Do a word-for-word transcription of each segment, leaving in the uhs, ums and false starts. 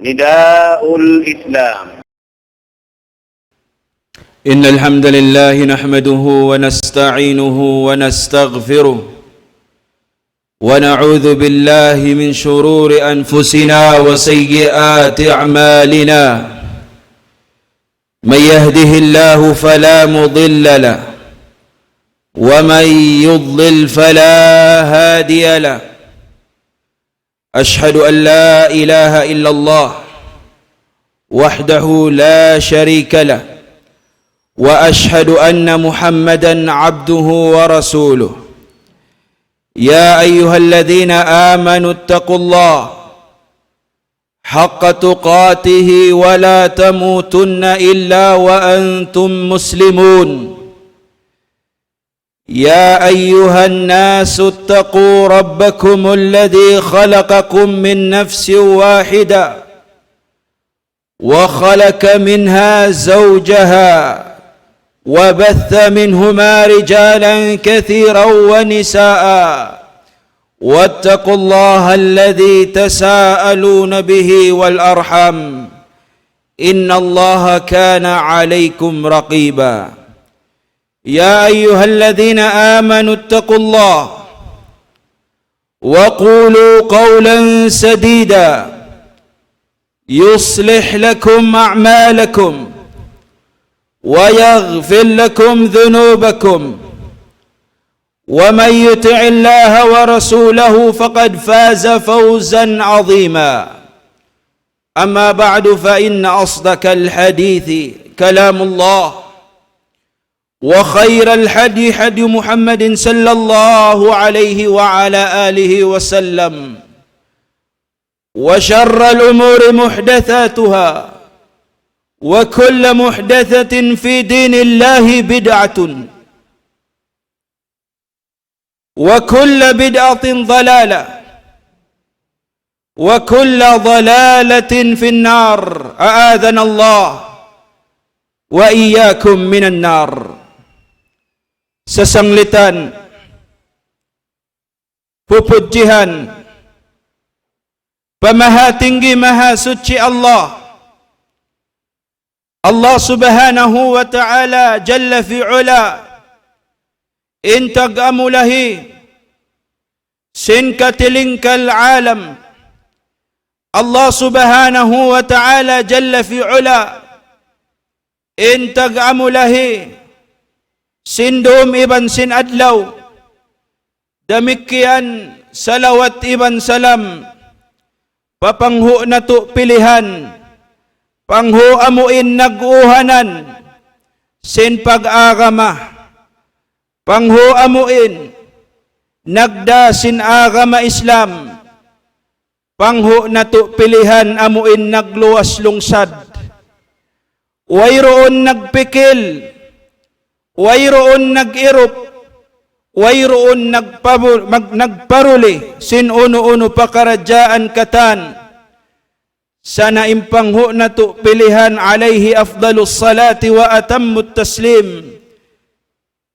نداء الإسلام. إن الحمد لله نحمده ونستعينه ونستغفره، ونعوذ بالله من شرور أنفسنا وسيئات أعمالنا. من يهده الله فلا مضل له، ومن يضلل فلا هادي له. أشهد أن لا إله إلا الله وحده لا شريك له، وأشهد أن محمدا عبده ورسوله. يا أيها الذين آمنوا اتقوا الله حق تقاته ولا تموتن إلا وأنتم مسلمون. يا أيها الناس اتقوا ربكم الذي خلقكم من نفس واحدة وخلق منها زوجها وبث منهما رجالا كثيرا ونساء، واتقوا الله الذي تساءلون به والأرحام، إن الله كان عليكم رقيبا. يا أيها الذين آمنوا اتقوا الله وقولوا قولا سديدا يصلح لكم أعمالكم ويغفر لكم ذنوبكم، ومن يطع الله ورسوله فقد فاز فوزا عظيما. أما بعد، فإن أصدق الحديث كلام الله، وخير الهدي هدي محمد صلى الله عليه وعلى آله وسلم، وشر الأمور محدثاتها، وكل محدثة في دين الله بدعة، وكل بدعة ضلالة، وكل ضلالة في النار، أعاذنا الله وإياكم من النار. Sasanglitan, pupudjihan, pa Mahatinggi Mahasuchi Allah, Allah Subhanahu wa Ta'ala Jalla fi Ula, in tag-amulahi sin katilingkal alam. Allah Subhanahu wa Ta'ala Jalla fi Ula, in tag-amulahi sin dum iban sin adlaw. Damikkiyan salawat iban salam pa panghu' natu' pilihan, panghu' amuin nag-uhanan sin pag-agama, panghu' amuin nagdā sin agama Islam, panghu' natu' pilihan amuin nagluwas lungsad. Wayruun nagpikil, wayruun nag-irup, wayruun nagpabu-, mag-, nagparuli sin unu-unu pakaradjaan katan. Sa' na in panghu' natu' pilihan, alayhi afdalus salati wa atammut taslim,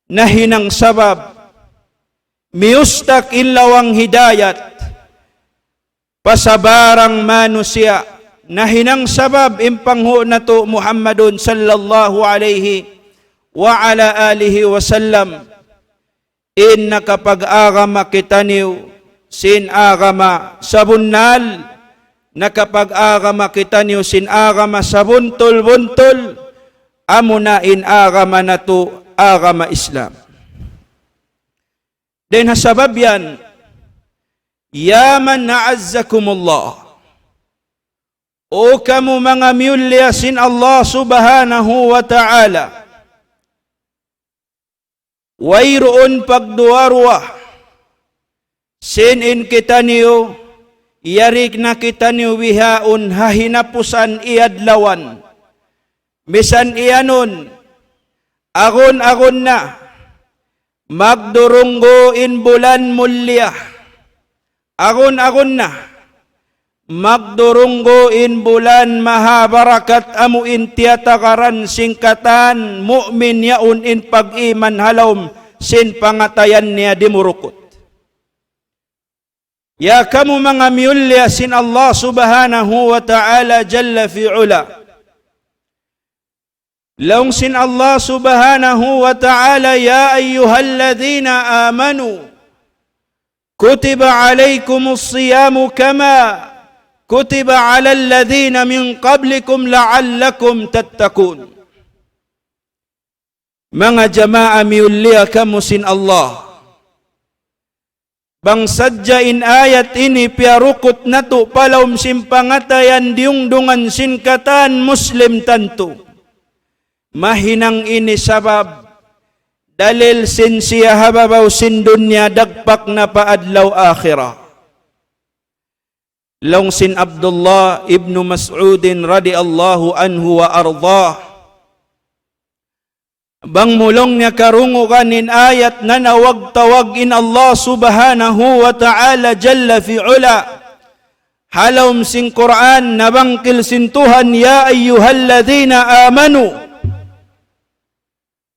nahinang sabab miyustak in lawang hidayat pa sabarang manusiya', nahinang sabab in panghu' natu' Muhammadun sallallahu alayhi wa ala alihi wa sallam, in nakapag-agama kitaniyu sin agama sabunnal, nakapag-agama kitaniyu sin agama sabuntul-buntul, amuna in agama natu', agama Islam. Dayn ha sabab yan, يا من أعزكم الله, O kamu manga miyulliya sin Allah Subhanahu wa Ta'ala, wayruun pagduwa-ruwa sin in kitaniyu, yari na kitaniyu bihaun ha hinapusan iyadlawan. Misan iyanun, agun-agun na, magdurunggu in bulan mulliya. Agun-agun na, magdurunggu in bulan mahabarakat amu in tiyatagaran sin katan mu'min yaun in pag-iman ha lawm sin pangatayan niya dimurukut. Ya kamu manga miyulliya sin Allah Subhanahu wa Ta'ala Jalla fi Ula. Laung sin Allah Subhanahu wa Ta'ala, يا أيها الذين آمنوا كتب عليكم الصيام كما كتب على الذين من قبلكم لعلكم تتقون. Manga jamaa miyulliya kamu sin Allah. Bang sadja in ayat ini piyarukut natu' pa lawm sin pangatayan diyungdungan sin katan Muslim tantu. Mahinang ini sabab dalil sin siya ha babaw sin dunya dagpak na pa adlaw akhirat. Laung sin Abdullah ibnu Mas'udin radiyallahu anhu wa ardah. Bang mu laung niya karungugan in ayat nanawag-tawag in Allah Subhanahu wa Ta'ala Jalla fi Ula. Ha lawm sin Qur'an nabangkil sin Tuhan, يا أيها الذين آمنوا.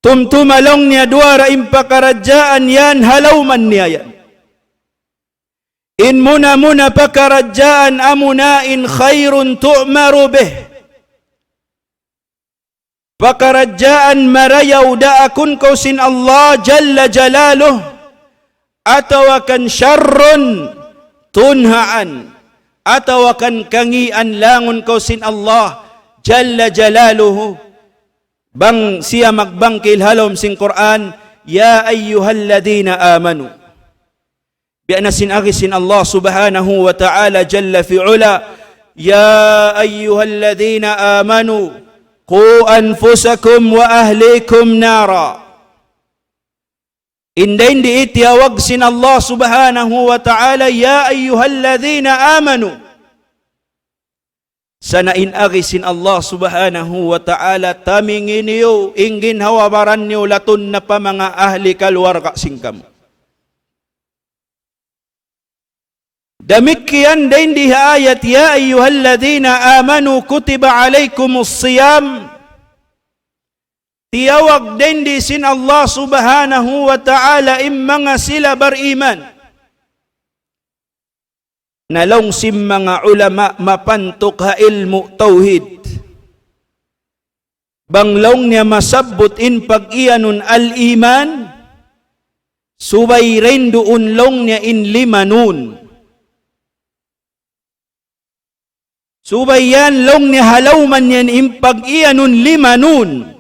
Tumtuma laung niya duwa ra in pakaradjaan yan ha lawman niya yan. In muna-muna pakaradjaan amuna in خير تؤمر به. Pakaradjaan marayaw daakun kaw sin Allah Jalla Jalaluh, atawa kan شر tunhaan, atawa kan kangian langun kaw sin Allah Jalla Jalaluhu. Bang siya magbangkil ha lawm sin Qur'an, يا أيها الذين آمنوا. Biya' na sin agi sin Allah Subhanahu wa Ta'ala Jalla fi Ula, يا أيها الذين آمنوا قوا أنفسكم وأهليكم نارا. Inda-indi tiyawag sin Allah Subhanahu wa Ta'ala, يا أيها الذين آمنوا. Sa' na in agi sin Allah Subhanahu wa Ta'ala, tamingi niyu in ginhawa-baran niyu latun na pa manga ahli kaluwarga sin kamu. Damikkiyan dayn di ha ayat, يا أيها الذين آمنوا كتب عليكم الصيام. Tiyawag dayn di sin Allah Subhanahu wa Ta'ala in manga sila bariman. Na laung sin manga ulama mapantuk ha ilmu' tawhid. Bang laung niya masabbut in pag-iyanun al-iman, subay dayn duun laung niya in lima nun. Subay yan laung niya ha lawman yan in pag-iyanun lima nun.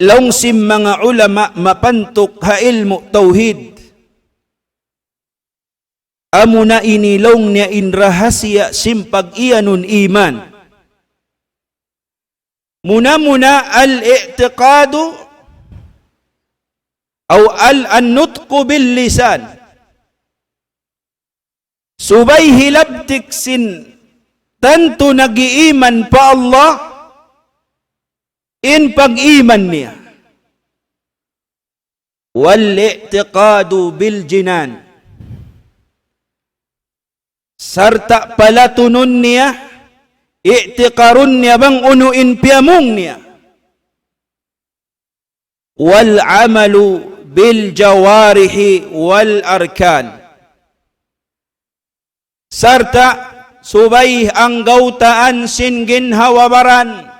Laung sin manga ulama mapantuk ha ilmu' tawhid. Amuna ini laung niya in rahasiya sin pag-iyanun iman. Muna-muna al-i'tiqadu aw al-, an-nutqu bil-lisan. Subay hilabtik sin tantu nag-iiman pa Allah in pag-iman niya. Wal-i'tiqadu bil-jinan. Sarta' palatunun niya, i'tiqarun niya bang unu in piyamung niya. Wal-amalu bil-jawarihi wal-arkan. Sarta' subay anggawtaan sin ginhawa-baran.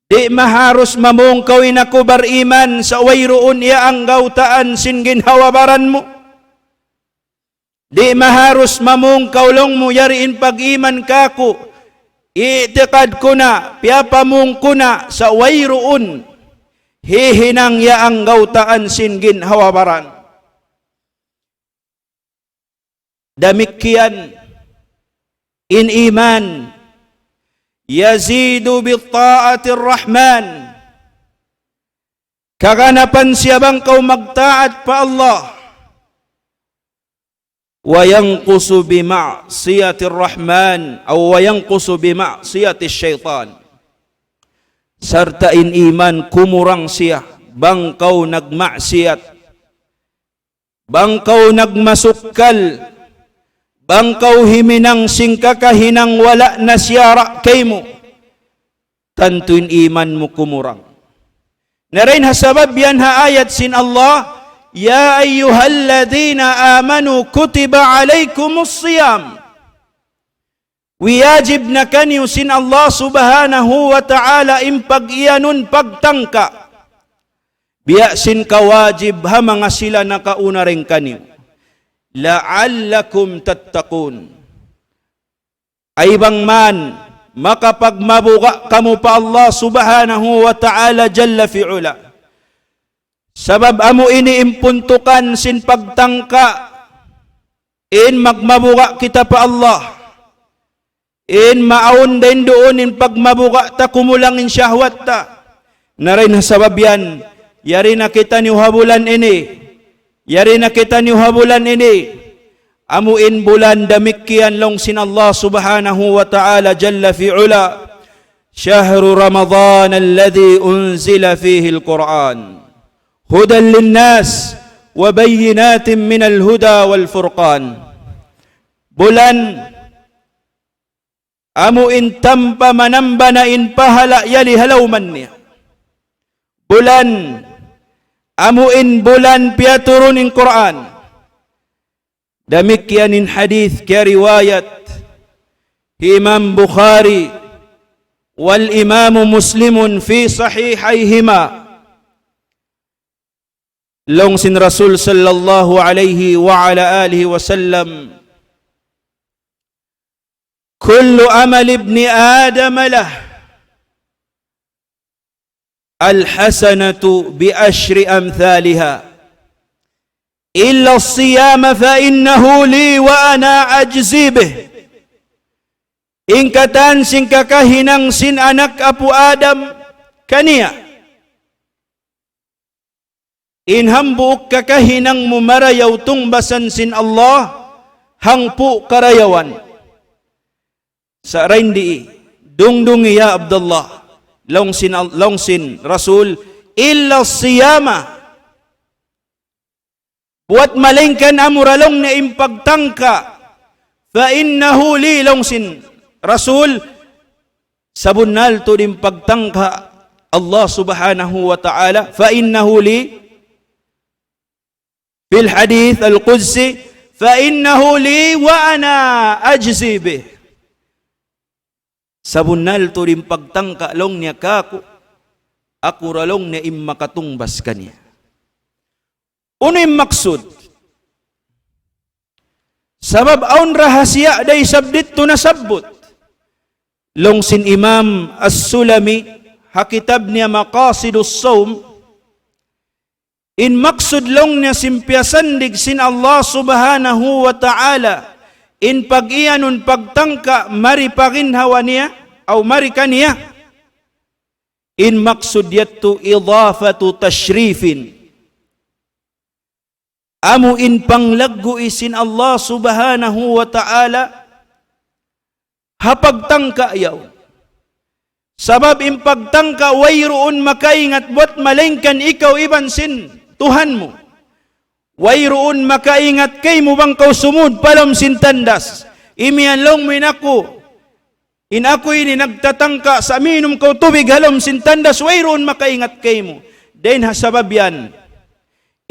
Di' maharus mamung kaw in aku bariman sa' wayruun ya anggawtaan sin ginhawa-baran mu. Di' maharus mamung kaw laung mu yari in pag-iman kaku'. I'tiqad ku na, piyapamung ku na sa' wayruun hihinang ya anggawtaan sin ginhawa-baran. Damikkiyan in iman, yazidu bi ta'atir Rahman. Kaganapan siya bang kaw magtaat pa Allah. Wa yanqusu bi ma'siyatir Rahman, aw wa yanqusu bi ma'siyatis shaytan. Sarta' in iman kumurang siya bang kaw nagmaksiyat. Bang kaw nagmasukkal, bang kaw himinang sin kakahinang wala' na siyara' kaymu, tantu in iman mu kumurang. Na dayn ha sabab yan ha ayat sin Allah, يا أيها الذين آمنوا كتب عليكم الصيام. Wiyajib na kaniyu sin Allah Subhanahu wa Ta'ala in pag-iyanun pagtangka. Biya' sin kawajib ha manga sila nakauna dayn kaniyu. لعلكم تتقون. Ay bang man makapagmabuga' kamu pa Allah Subhanahu wa Ta'ala Jalla fi Ula. Sabab amu ini in puntukan sin pagtangka in magmabuga' kita pa Allah. In maawn dayn duun in pagmabuga' ta kumulang in shahwat ta. Na dayn ha sabab yan, yari na kitaniyu ha bulan ini. Yari na kitaniyu ha bulan ini. Amu in bulan damikkiyan laung sin Allah Subhanahu wa Ta'ala Jalla fi Ula. شهر رمضان الذي أنزل فيه القرآن هدى للناس وبينات من الهدى والفرقان. Bulan amu in tampa manamba na in pahala' yari ha lawman niya. Bulan, amu in bulan piyaturun in Qur'an. Damikkiyan in hadith kiyariwayat hi Imam Bukhari wal Imam Muslimun fi sahihayhima. Laung sin Rasul sallallahu alayhi wa ala alihi wa sallam, كل عمل ابن آدم له الحسنة بعشر أمثالها إلا الصيام فإنه لي وأنا أجزي به. In katan sin kakahinang sin anak apu' Adam kaniya. In hambuuk kakahinang mu marayaw tungbasan sin Allah, hangpu' karayawan. Sa' dayn di, dungdungi ya Abdullah, laung sin Al-, laung sin Rasul, إلا الصيام. Buwat malaingkan amura laung niya in pagtangka, فإنه لي, laung sin Rasul, sabunnal tuud in pagtangka Allah Subhanahu wa Ta'ala, فإنه لي, في الحديث القدسي, فإنه لي وأنا أجزي به. Sabunnal tuud in pagtangka laung niya kāku', aku ra laung niya in makatungbas kaniya. Unu in maksud? Sabab awn rahasiya da isab didtu nasabbut. Laung sin Imam As-Sulami, ha kitab niya Maqasidus Sawm, in maksud laung niya sin piyasandig sin Allah Subhanahu wa Ta'ala, in pag-iyanun pagtangka mari pa ginhawa niya, aw mari kaniya, in maksud yadtu إضافة تشريف. Amu in panglaggu' sin Allah Subhanahu wa Ta'ala ha pagtangka yaun. Sabab in pagtangka wayruun makaingat buwat malaingkan ikaw iban sin Tuhan mu. Wayruun makaingat kaymu bang kaw sumud pa lawm sin tandas. Imiyan laung mu in aku, in aku ini nagtatangka sa' minum kaw tubig ha lawm sin tandas, wayruun makaingat kaymu. Dayn ha sabab yan,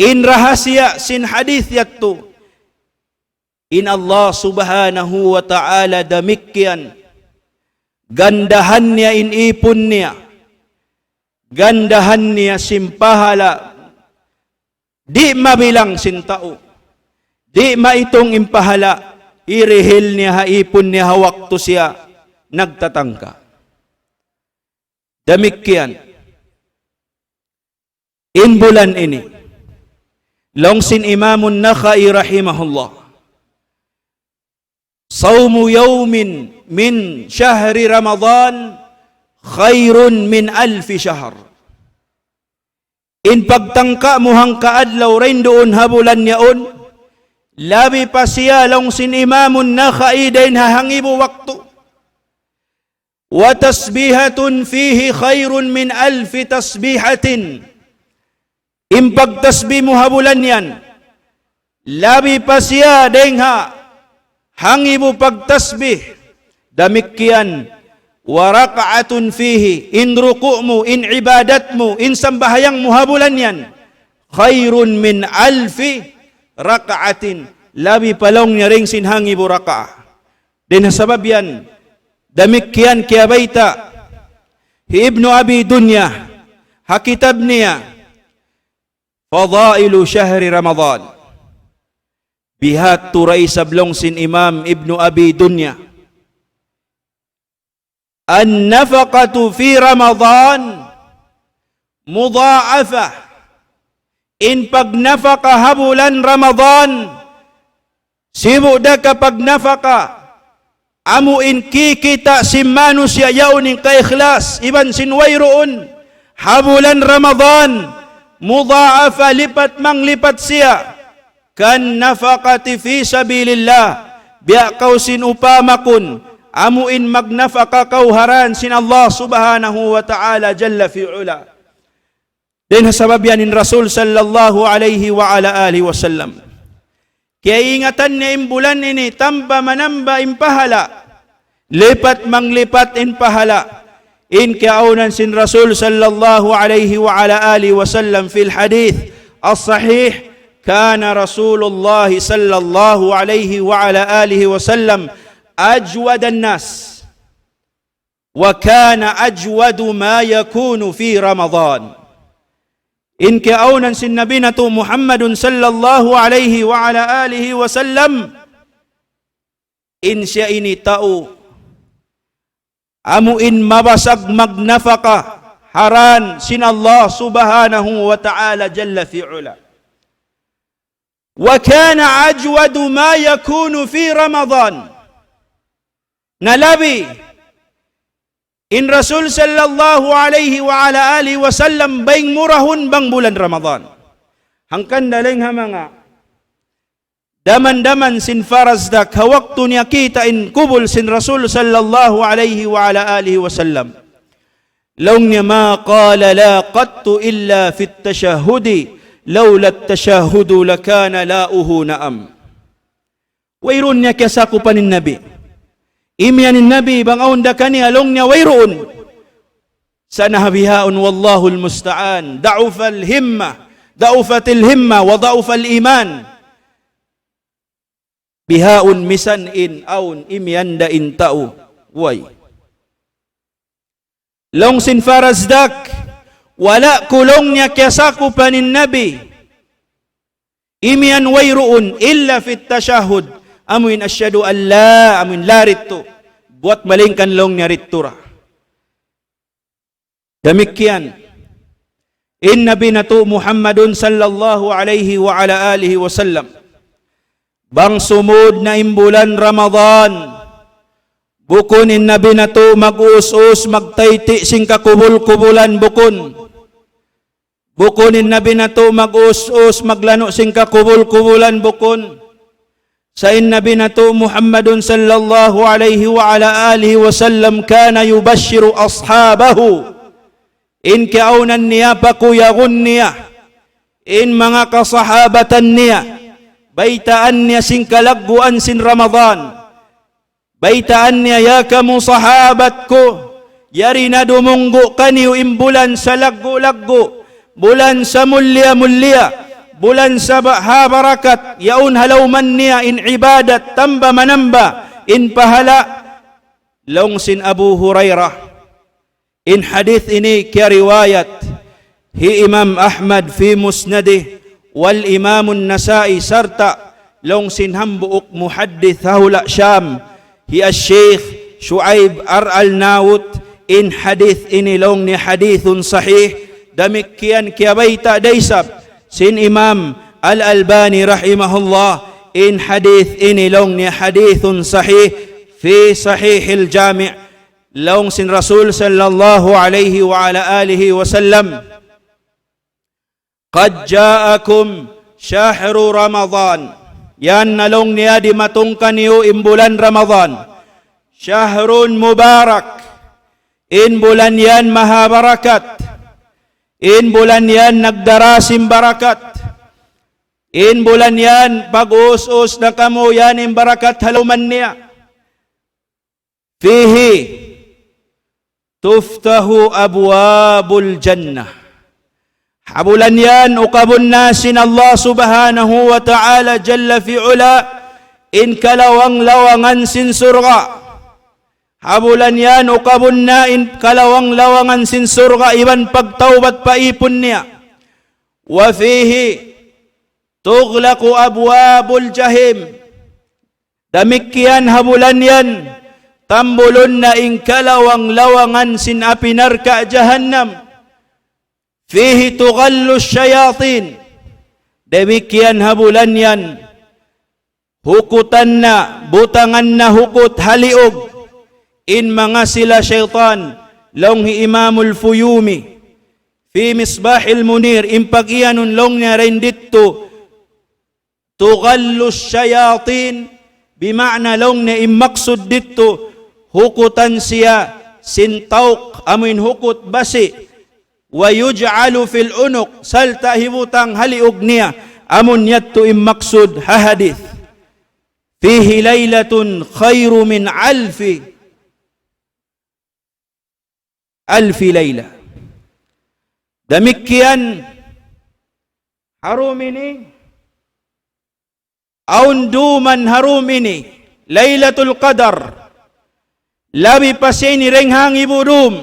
in rahasiya sin hadith yadtu, in Allah Subhanahu wa Ta'ala damikkiyan, gandahan niya in ipun niya, gandahan niya sin pahala', di' mabilang sin tau, di' maitung in pahala', hirihil niya ha ipun niya ha waktu siya nagtatangka. Damikkiyan in bulan ini. Laung sin Imamun Nakhai rahimahullah, صوم يوم من شهر رمضان خير من ألف شهر. In pagtangka mu hangka adlaw dayn duun ha bulan yaun, labi pa siya laung sin Imamun Nakhai dayn ha hangibu waktu. وتسبيحة فيه خير من ألف تسبيحة. In pagtasbih mu ha bulan yan, labi pa siya dayn ha hangibu pagtasbih. Damikkiyan, وركعة فيه, in ruku' mu, in ibadat mu, in sambahayang mu ha bulan yan, خير من ألف ركعة. Labi pa laung niya dayn sin hangibu rakaat. Dayn ha sabab yan, damikkiyan kiyabayta' hi Ibnu Abi Dunya ha kitab niya, Fadailu Shahri Ramadan. Bihadtu da isab laung sin Imam Ibnu Abi Dunya. النفقة في رمضان مضاعفة. In pagnapaka ha bulan Ramadan, sibu' da ka pagnapaka, amu in kikita' sin manusiya' yaun in kaikhlas, iban sin wayruun, ha bulan Ramadan, mudha'afa, lipat manglipat siya. كالنفقة في سبيل الله. Biya' kaw sin upama kun, amu in magnapaka kaw ha dān sin Allah Subhanahu wa Ta'ala Jalla fi Ula. Dayn ha sabab yan in Rasul sallallahu alayhi wa ala alihi wasallam, kiyaingatan niya in bulan ini, tamba manamba in pahala', lipat manglipat in pahala'. In kiyaawnan sin Rasul sallallahu alayhi wa ala alihi wasallam fil hadith as-sahih, كان رسول الله صلى الله عليه وعلى آله وسلم أجود الناس، وكان أجود ما يكون في رمضان. In kiyaawnan sin Nabi natu' Muhammadun sallallahu alayhi wa ala alihi wasallam, in siya ini tau amu in mabasag magnapaka ha dān sin Allah Subhanahu wa Ta'ala Jalla fi Ula. وكان أجود ما يكون في رمضان. Na labi in Rasul sallallahu alayhi wa ala alihi wasallam bayng murahun bang bulan Ramadan. Hangkan da laung ha manga daman-daman sin Farazdak, ha waktu niya kita' in kubul sin Rasul sallallahu alayhi wa ala alihi wasallam. Laung niya, ما قال لا قط إلا في التشهد، لولا التشهد لكان لاؤه نعم. Wayruun niya kiyasakupan in Nabi. Imiyan in Nabi, bang awn da kaniya, laung niya wayruun. Sa' na bihaun, والله المستعان. ضعف الهمة، ضعفت الهمة وضعف الإيمان. Bihaun misan in awn imiyan da in tau. Way. Laung sin Farazdak, wala' ku laung niya kiyasakupan in Nabi imiyan wayruun إلا في التشهد. Amu in أشهد أن لا, amu in la didtu. Buwat malaingkan laung niya didtu ra. Damikkiyan in Nabi natu' Muhammadun sallallahu alayhi wa ala alihi wasallam. Bang sumud na in bulan Ramadan, bukun in Nabi natu' mag-us-us, magtayti' sin kakubul-kubulan, bukun. Bukun in Nabi natu' mag-us-us, maglanu' sin kakubul-kubulan, bukun. Sa' in Nabi natu' Muhammadun sallallahu alayhi wa ala alihi wasallam كان يبشر أصحابه. In kiyaawnan niya pakuyagun niya in manga kasahabatan niya, baytaan niya sin kalagguan sin Ramadan. Baytaan niya, ya kamu sahabat ku, yari na dumunggu' kaniyu in bulan salaggu'-laggu', bulan samulliya-mulliya, bulan saba-, ha barakat, yaun ha lawm niya in ibadat tamba manamba in pahala'. Laung sin Abu Hurairah, in hadith ini kiyariwayat hi Imam Ahmad fi Musnadih, wal Imamun Nasa'i, sarta' laung sin hambuuk muhaddith ha hula' Sham, hi Ash-Shaykh Shu'aib Ar-Arnaut, in hadith ini laung niya hadithun sahih. Damikkiyan kiyabayta' da isab sin Imam Al-Albani rahimahullah, in hadith ini laung niya hadithun sahih fi Sahihil Jami'. Laung sin Rasul sallallahu alayhi wa ala alihi wasallam, قد جاءكم شهر رمضان. Yan na laung niya dimatung kaniyu in bulan Ramadan. شهر مبارك. In bulan yan maha barakat. In bulan yan nagdara sin barakat. In bulan yan, pag-us-us na kamu yan in barakat ha lawm niya. فيه تفتح أبواب الجنة. Ha bulan yan, ukabun na sin Allah Subhanahu wa Ta'ala Jalla fi Ula, in kalawang-lawangan sin surga'. Ha bulan yan, ukabun na in kalawang-lawangan sin surga' iban pagtawbat pa īpun niya. وفيه تغلق أبواب الجحيم. Damikkiyan ha bulan yan, tambulun na in kalawang-lawangan sin api narka' jahannam. فيه تغل الشياطين. Damikkiyan ha bulan yan, hukutan na, butangan na hukut ha liug in manga sila saytan, laung hi Imamul Fuyumi, في مصباح المنير, in pag-iyanun laung niya dayn didtu, تغل الشياطين, bima'na laung niya in maksud didtu, hukutan siya sin tawk, amuin hukut basi', ويجعل في العنق, sarta' hibutang ha liug niya, amun yadtu in maksud ha hadith. فيه ليلة خير من ألف، ألف ليلة. Damikkiyan ha dum ini, awn duman ha dum ini, Laylatul Qadar, labi pa sin ini dayn ha hangibu dum.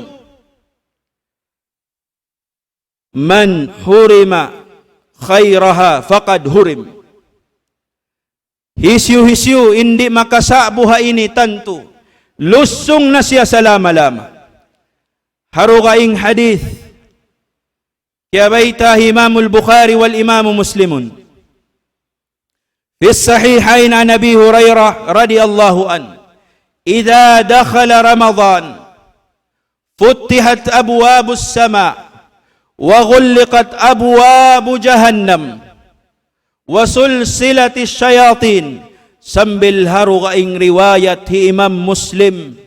من حرم خيرها فقد حرم. Hisiyu-hisiyu in di' makasa'bu ha ini tantu lusung na siya salama-lama. Ha dugaing hadith, kiyabayta' hi Imamul Bukhari wal Imamu Muslimun. في الصحيحين عن أبي هريرة رضي الله عنه: إذا دخل رمضان فتحت أبواب السماء وغلقت أبواب جهنم وسلسلت الشياطين, sambil ha dugaing riwayat hi Imam Muslim,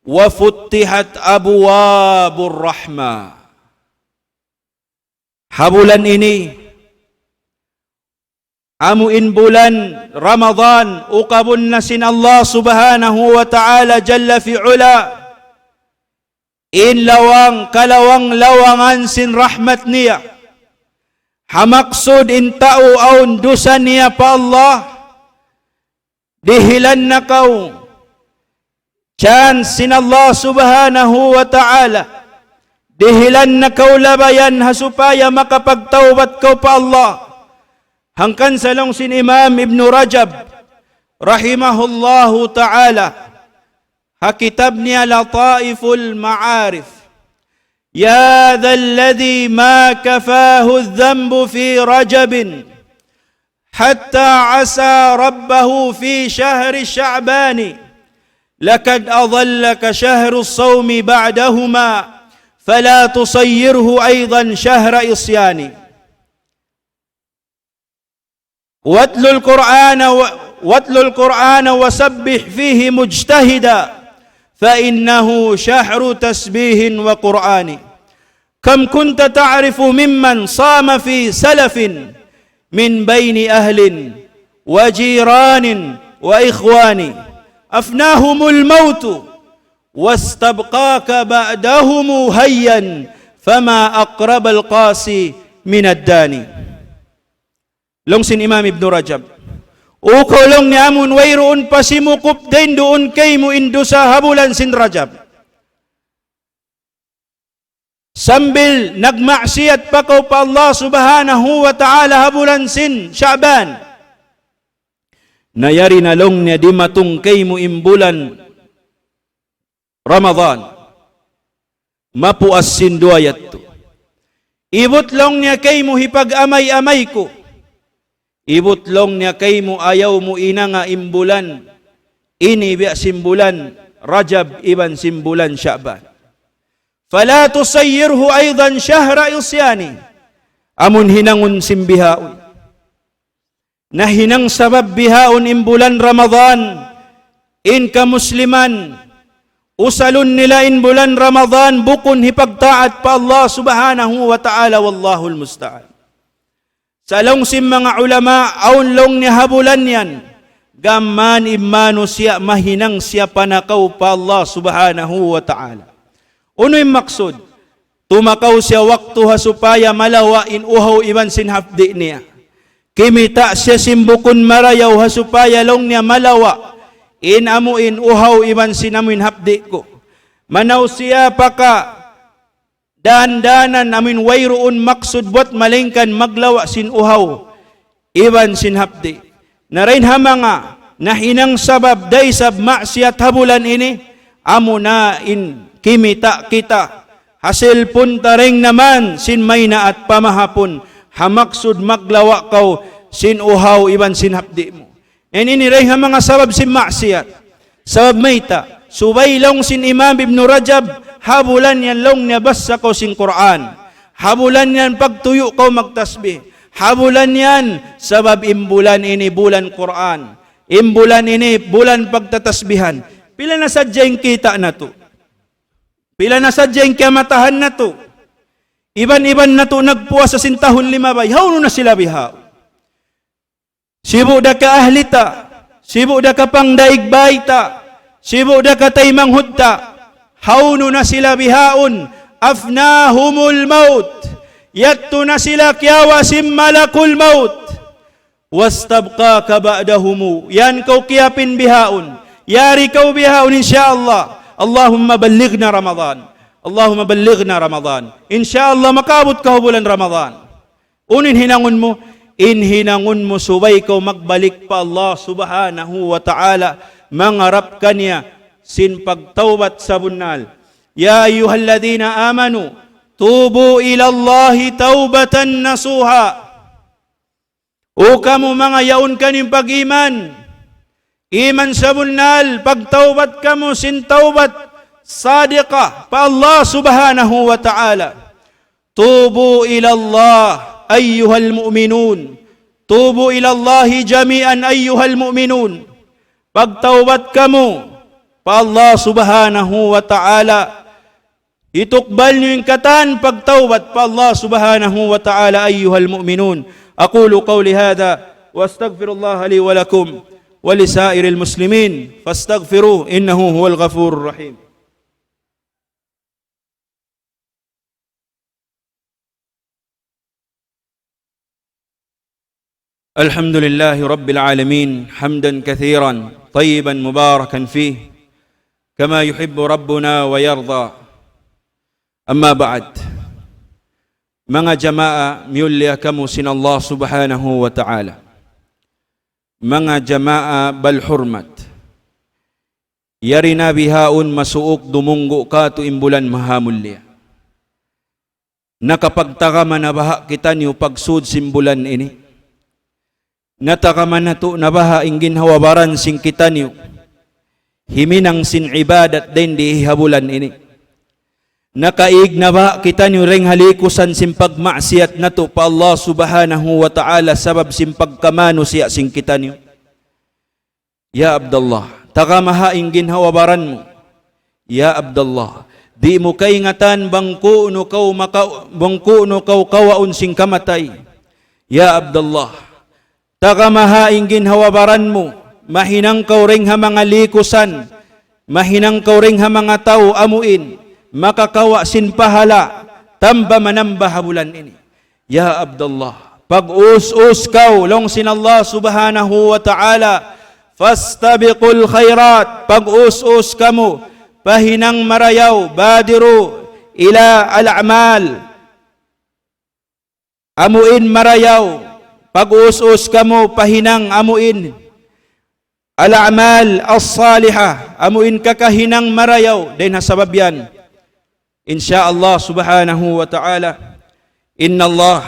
وفتحت أبواب الرحمة. Ha bulan ini, amu in bulan Ramadan, ukabun na sin Allah Subhanahu wa Ta'ala Jalla fi Ula in lawang, kalawang-lawangan sin rahmat niya. Ha maksud in tau awn dusa niya pa Allah, dihilan na kaw chance sin Allah Subhanahu wa Ta'ala. Dihilan na kaw labayan ha supaya makapagtawbat kaw pa Allah. Hangkan sa laung sin Imam Ibn Rajab rahimahullahu ta'ala, ha kitab niya Lataiful Ma'arif: يا ذا الذي ما كفاه الذنب في رجب حتى عصى ربه في شهر شعبان، لقد أضلك شهر الصوم بعدهما، فلا تصيره أيضا شهر عصيان. واتل القرآن و-، واتل القرآن وسبح فيه مجتهدا، فإنه شهر تسبيح وقرآن. كم كنت تعرف ممن صام في سلف من بين أهل وجيران وإخوان، أفناهم الموت واستبقاك بعدهم حيا، فما أقرب القاصي من الداني. Laung sin Imam Ibn Rajab, "O kaw," laung niya, "amun wayruun pa simukup dayn duun kaymu in dusa ha bulan sin Rajab, sambil nagmaksiyat pa kaw pa Allah Subhanahu wa Ta'ala ha bulan sin Sha'ban, na yari na," laung niya, "dimatung kaymu in bulan Ramadan, mapuas sin duwa yadtu. Ibut," laung niya, "kaymu hipag-amay-amay ku. Ibut," laung niya, "kaymu ayaw mu inanga in bulan ini biya' sin bulan Rajab iban sin bulan Sha'ban. فلا تصيره أيضا شهر عصيان." Amun hinangun sin bihaun, na hinang sabab bihaun in bulan Ramadan, in kamusliman, usalun nila in bulan Ramadan bukun hipagtaat pa Allah Subhanahu wa Ta'ala, wallahul musta'an. Sa' laung sin manga ulama, awn laung niya ha bulan yan, gām in manusiya' mahinang siya panakaw pa Allah Subhanahu wa Ta'ala. Unu in maksud? tumakaw siya waktu ha supaya malawa' in uhaw iban sin hapdi' niya. Kimita' siya sin bukun marayaw ha supaya laung niya malawa' in amu in uhaw iban sin amu in hapdi' ku. Manaw siya paka dān-dānan amu in wayruun maksud buwat malaingkan maglawa' sin uhaw iban sin hapdi'. Na dayn ha manga nahinang sabab da isab maksiyat ha bulan ini, amu na in kimita' kita ha cellphone ta dayn naman sin maynaat pa mahapun ha maksud maglawa' kaw sin uhaw iban sin hapdi' mu. In ini dayn ha manga sabab sin maksiyat. Sabab mayta', subay laung sin Imam Ibn Rajab, ha bulan yan laung niya bassa kaw sin Qur'an. Ha bulan yan pagtuyu' kaw magtasbih. Ha bulan yan, sabab in bulan ini bulan Qur'an. In bulan ini bulan pagtatasbihan. Pila na sadja in kita' natu'. Pila na sadja in kiyamatahan natu'. Iban-iban natu' nagpuasa sin tahun limabay. Hawnu na sila bihaun? Sibu' da ka ahli ta, sibu' da ka pangdaig bay ta, sibu' da ka taymanghud ta, hawnu na sila bihaun, أفناهم الموت, yadtu na sila kiyawa' sin malakul maut, واستبقاك بعدهم, yan kaw kiyapin bihaun, yari kaw bihaun, insya Allah. اللهم بلغنا رمضان, اللهم بلغنا رمضان, insya Allah makaabut kaw bulan Ramadan. Unu in hinangun mu? In hinangun mu subay kaw magbalik pa Allah Subhanahu wa Ta'ala, mangarap kaniya sin pagtawbat sabunnal. يا أيها الذين آمنوا توبوا إلى الله توبة نصوحا. O kamu manga yaun kaniyu pag-iman, iman sabunnal, pagtawbat kamu sin tawbat sadiqa pa Allah Subhanahu wa Ta'ala. توبوا إلى الله أيها المؤمنون. توبوا إلى الله جميعا أيها المؤمنون. Pagtawbat kamu pa Allah Subhanahu wa Ta'ala. Itukbal niyu in katan pagtawbat pa Allah Subhanahu wa Ta'ala, أيها المؤمنون. أقول قولي هذا وأستغفر الله لي ولكم ولسائر المسلمين فاستغفروه إنه هو الغفور الرحيم. الحمد لله رب العالمين، حمدا كثيرا طيبا مباركا فيه كما يحب ربنا ويرضى. أما بعد. Manga jamaa, miyulliya kamu sin Allah Subhanahu wa Ta'ala. Manga jamaa balhurmat. Yari na bihaun masuuk dumunggu' katu' in bulan mahamulliya. Nakapagtagama na baha' kitaniyu pagsud sin bulan ini? Natagama natu' na baha' in ginhawa-baran sin kitaniyu himinang sin ibadat dayn di ha bulan ini? Nakaig na baha' kitaniyu dayn ha likusan sin pagmaksiyat natu' pa Allah Subhanahu wa Ta'ala sabab sin pagkamanusiya' sin kitaniyu? Ya Abdullah, tagamaha in ginhawa-baran mu. Ya Abdullah, di' mu kaingatan bang ku'nu kaw maka-, bang ku'nu kaw kawaun sin kamatay. Ya Abdullah, tagamaha in ginhawa-baran mu. Mahinang kaw dayn ha manga likusan. Mahinang kaw dayn ha manga tau amuin makakawa' sin pahala' tamba manamba ha bulan ini. Ya Abdullah, pag-us-us kaw, laung sin Allah Subhanahu wa Ta'ala, فاستبقوا الخيرات, pag-us-us kamu, pahinang marayaw, بادروا إلى الأعمال. Amuin marayaw, pag-us-us kamu, pahinang amuin الأعمال الصالحة, amuin kakahinang marayaw, dayn ha sabab yan. Insya Allah Subhanahu wa Ta'ala, إن الله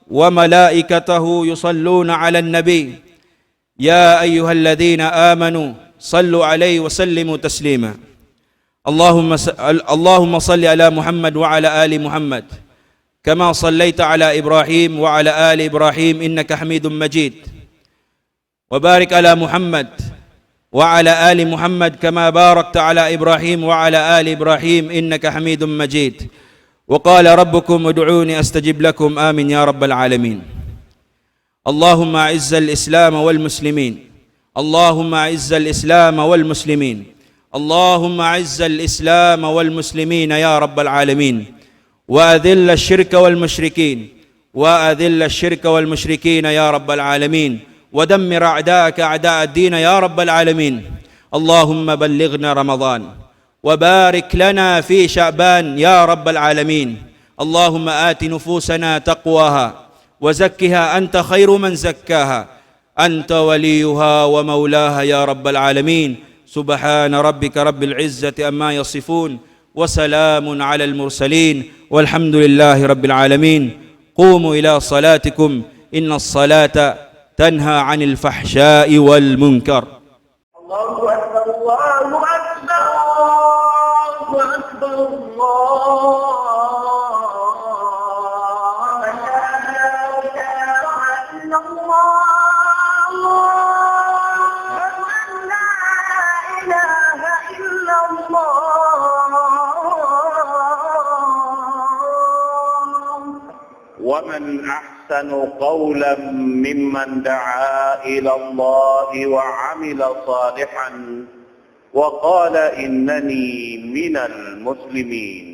وملائكته يصلون على النبي، يا أيها الذين آمنوا صلوا عليه وسلموا تسليما. اللهم س-، ال-، اللهم صل على محمد وعلى آل محمد، كما صليت على إبراهيم وعلى آل إبراهيم إنك حميد مجيد. وبارك على محمد وعلى آل محمد كما باركت على إبراهيم وعلى آل إبراهيم إنك حميد مجيد. وقال ربكم ادعوني أستجب لكم. آمين يا رب العالمين. اللهم أعز الإسلام والمسلمين. اللهم أعز الإسلام والمسلمين. اللهم أعز الإسلام والمسلمين يا رب العالمين. وأذل الشرك والمشركين، وأذل الشرك والمشركين يا رب العالمين، ودمر أعداءك أعداء الدين يا رب العالمين. اللهم بلغنا رمضان، وبارك لنا في شعبان يا رب العالمين. اللهم آت نفوسنا تقواها، وزكها أنت خير من زكاها، أنت وليها ومولاها يا رب العالمين. سبحان ربك رب العزة عما يصفون، وسلام على المرسلين، والحمد لله رب العالمين. قوموا إلى صلاتكم، إن الصلاة تنهى عن الفحشاء والمنكر. الله أكبر، الله أكبر، الله أكبر، الله أكبر. أشهد أن لا إله إلا الله، أشهد أن لا إله إلا الله. ومن أحسن قولا ممن دعا إلى الله وعمل صالحا وقال إنني من المسلمين.